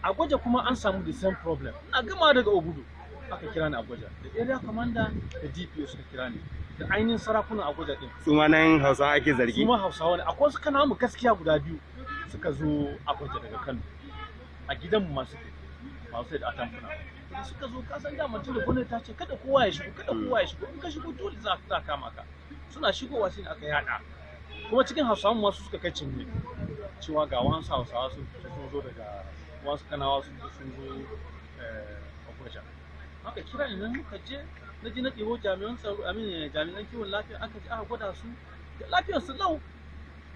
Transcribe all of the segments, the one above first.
Ogoja kuma an samu the same problem. Ina gama daga Obudu aka kira ni Ogoja, da area commander da DPO suka kira ni, da ainihin sarakunan Ogoja din. Su ma nan Hausawa ake zargi? Su ma Hausawa ne. Akwai wasu Kanawa mu gaskiya guda biyu suka zo Ogoja daga Kano, a gidanmu ma suke, masu sai da atamfuna. Da suka zo, ka san dama tun da gwamnati ta ce kada kowa ya shigo, kada kowa ya shigo, in ka shigo dole za a kama ka. Suna shigowa sai aka yada, kuma cikin Hausawan masu suka kai cinne cewa ga wasu Hausawa sun zo daga wasu Kanawa sun zo Ogoja. Aka kira ni nan muka je, na je na ɗebo jami'an tsaro, amin, jami'an kiwon lafiya, aka je aka gwada su, lafiyar su lau.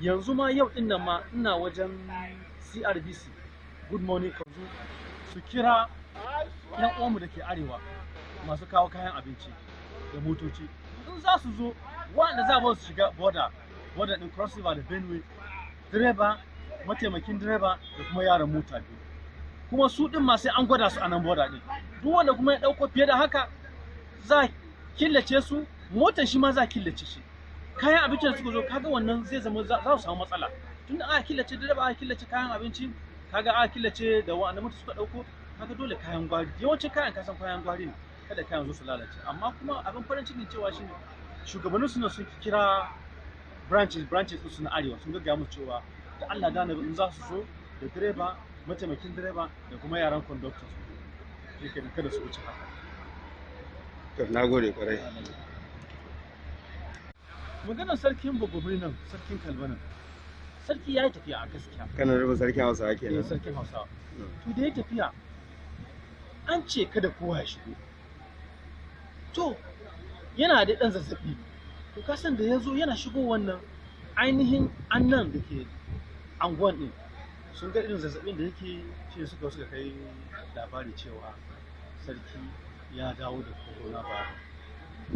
Yanzu ma yau din nan ma ina wajen CRBC Good Morning Kanzu su kira yan uwanmu da ke arewa masu kawo kayan abinci da motoci, in za su zo, wanda za su shiga border din Cross River da Benue, direba, mataimakin direba da kuma yaran mota biyu. Kuma su din ma sai an gwada su a nan border din. Duk wanda kuma ya dauko fiye da haka, za a killace su, motar shi ma za a killace shi, kayan abincin da suka zo. Kaga wannan zai zama za su samu matsala, tunda aka killace direba, aka killace kayan abinci, kaga aka killace da wa'anda mota suka dauko. Kaga dole kayan gwari, yawancin kayan kasan kayan gwari ne, kada kayan zo su lalace. Amma kuma abin farin cikin cewa shine shugabannin suna sun kira branches su na arewa, sun gaggaya musu cewa da Allah da in za su zo da direba, mataimakin direba da kuma yaran conductors, shi kenan, kada su wuce haka. To, na gode kwarai. Maganar sarkin Bagobiri nan, sarkin Kalba nan, sarki ya yi tafiya a gaskiya. Kana nufin sarkin Hausawa Eh. kenan? Sarkin Hausawa. To, da ya tafiya an ce kada kowa ya shigo. To, yana da ɗan zazzaɓi. To, kasan da ya zo yana shigo, wannan ainihin annan da ke anguwan ɗin sun ga irin zazzaɓin da yake shi, suka kai labari cewa sarki ya dawo da corona ba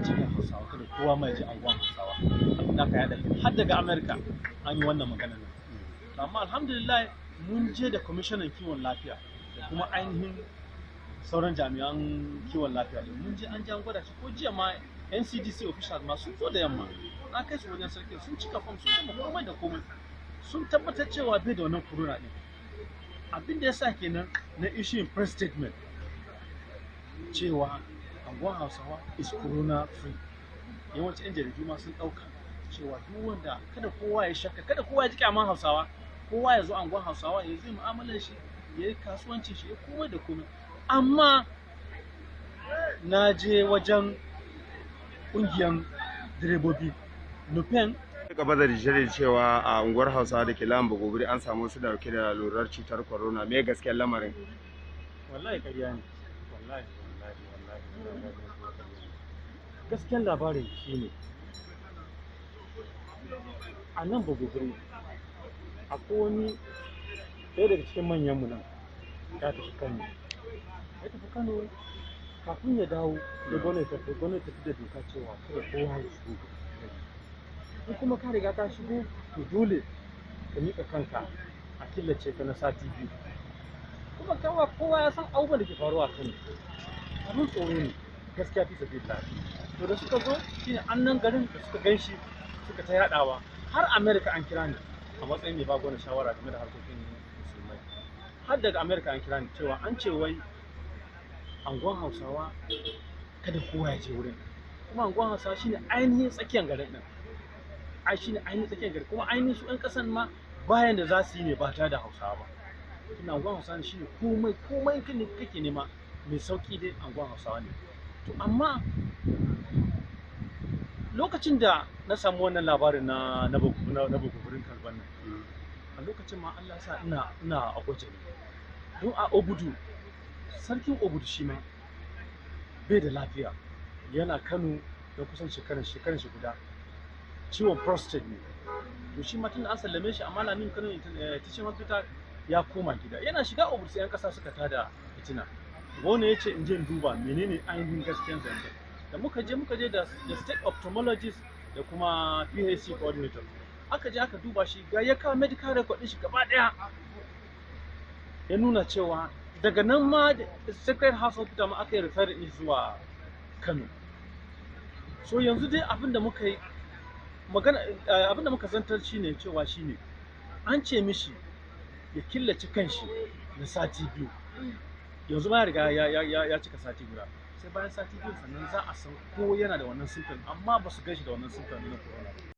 cikin Hausawa, kada kowa mai ji anguwan Hausawa. Abin da aka yada har daga America an yi wannan magana nan. Amma alhamdulillah mun je da kwamishinan kiwon lafiya da kuma ainihin sauran jami'an kiwon lafiya din, mun je an je an gwada shi. Ko jiya ma NCDC officials ma sun zo da yamma, na kai su wajen sarki, sun cika form, sun gama komai da komai, sun tabbatar cewa bai da wannan corona din. Abin da ya sa kenan na issuing press statement cewa anguwan Hausawa is corona free. Yawancin yan jaridu ma sun ɗauka cewa duk wanda, kada kowa ya shakka, kada kowa ya ji kyaman Hausawa, kowa ya zo anguwan Hausawa, ya zo mu'amalar shi, ya yi kasuwancin shi, ya komai da komai. Amma na je wajen ƙungiyar direbobi NUPENG. Suka baza da cewa a unguwar Hausawa da ke Layin Bagobiri an samu su dauke da lurar cutar corona. Me gaskiyar lamarin? Wallahi ƙarya ne, wallahi wallahi wallahi wallahi. Gaskiyar labarin shine a nan Bagobiri akwai wani ɗaya daga cikin manyanmu nan ya tafi Kano. Ya tafi Kano, kafin ya dawo da gwamnati ta da doka cewa kada kowa ya shigo gari. In kuma ka riga ka shigo, to dole ka miƙa kanka a killace ka na sati 2. Kuma kawa kowa ya san abubuwan da ke faruwa a Kano, abin tsoro ne gaskiya fi sabilillah. To, da suka zo shine annan garin da suka gan shi suka ta yadawa. Har America an kira ni a matsayin mai ba gwamna shawara game da harkokin musulmai. Har daga America an kira ni cewa an ce wai anguwan Hausawa kada kowa ya je wurin. Kuma anguwan Hausawa shine ainihin tsakiyar garin din, ai shine ainihin tsakiyar garin. Kuma ainihin su 'yan kasan ma bayan da za su yi ne ba tare da Hausawa ba, tunda anguwan Hausawa ne shine komai komai kake nema mai sauki dai anguwan Hausawa ne. To, amma lokacin da na samu wannan labarin na Bagugurin Kalban nan, a lokacin ma Allah sa ina a Ogoja ne, don a Obudu, sarkin Obudu shi ma bai da lafiya, yana Kano da kusan shekaran shi guda, ciwon prostate ne. To, shi ma tun da an sallame shi a Malamin Kano Teaching Hospital, ya koma gida. Yana shiga Obudu sai yan kasa suka tada fitina. Gwamna ya ce in je in duba menene ainihin gaskiyar zancen. Da muka je da state ophthalmologist da kuma PHC coordinator, aka je aka duba shi, ga ya kawo medical record din shi gaba daya, ya nuna cewa daga nan ma Sacred Heart Hospital ma aka yi refer din zuwa Kano. So yanzu dai abin da muka yi magana, abin da muka zantar shine cewa shine an ce mishi ya killace kanshi na sati 2. Yanzu ma ya riga ya cika sati guda. Sai bayan sati 2 sannan za a san ko yana da wannan symptom, amma ba su gan shi da wannan symptom na corona ba.